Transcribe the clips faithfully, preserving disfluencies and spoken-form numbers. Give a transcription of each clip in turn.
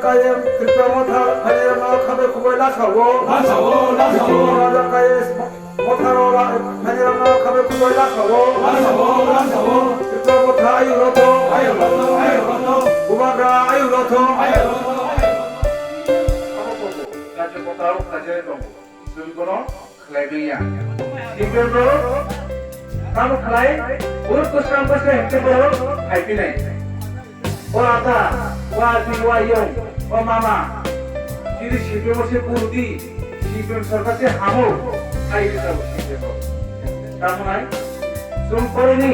Kayem Tripura Motha, Kayem Khabe Kubai Lasawo. Lasawo, lasawo. Raja Kayem Motha, Kayem Khabe Kubai Lasawo. Lasawo, lasawo. Tripura Motha, Ayu Rotho. Ayu Rotho, Ayu Rotho. Bubagra, Ayu Rotho. Ayu Rotho, Ayu Rotho. Raja Kota, Raja Rotho. Chwng bono khlai manya. Sibirno tamo khlai, buruk kwsang bwsai hwnkhe borok phai phinai. O ata, o ati, o ayung, o mama, chini sibirno se purdi, sibir sorkar se hamo, khai ri tabo sibirno. Tamo nai, chwng poroni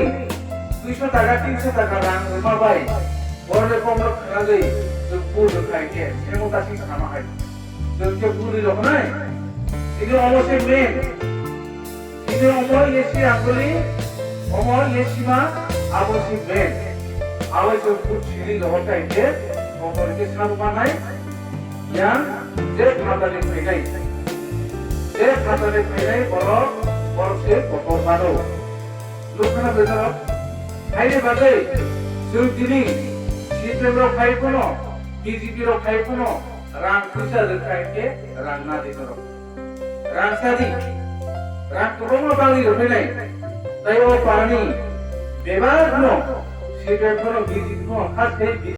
duiso taka, tinso taka rang rwma bai, borok le komrok khwnagwi, chwng purdi khai khe, semo ta sing sama hai. Chwng khe bwrwi rok nai. Tini omo se main. Tini omo A C Anguli, omo A C ma, abo se main. Abo se food sili rohor kai khe, omo khe sabu manai. Yang je phatani phainai. Je phatani phainai borok, borok se kotor mano. Nukha na bedarok, haini bagwi chwng tini C P M rok phai phano, B J P rok phai phano, rang puisa rwkha hinkhe rang na di norok. Rang sa di, rang kwbangma bagwi rwphainai, tei o parani bebak no C P M phano, B J P phano, khas khe B J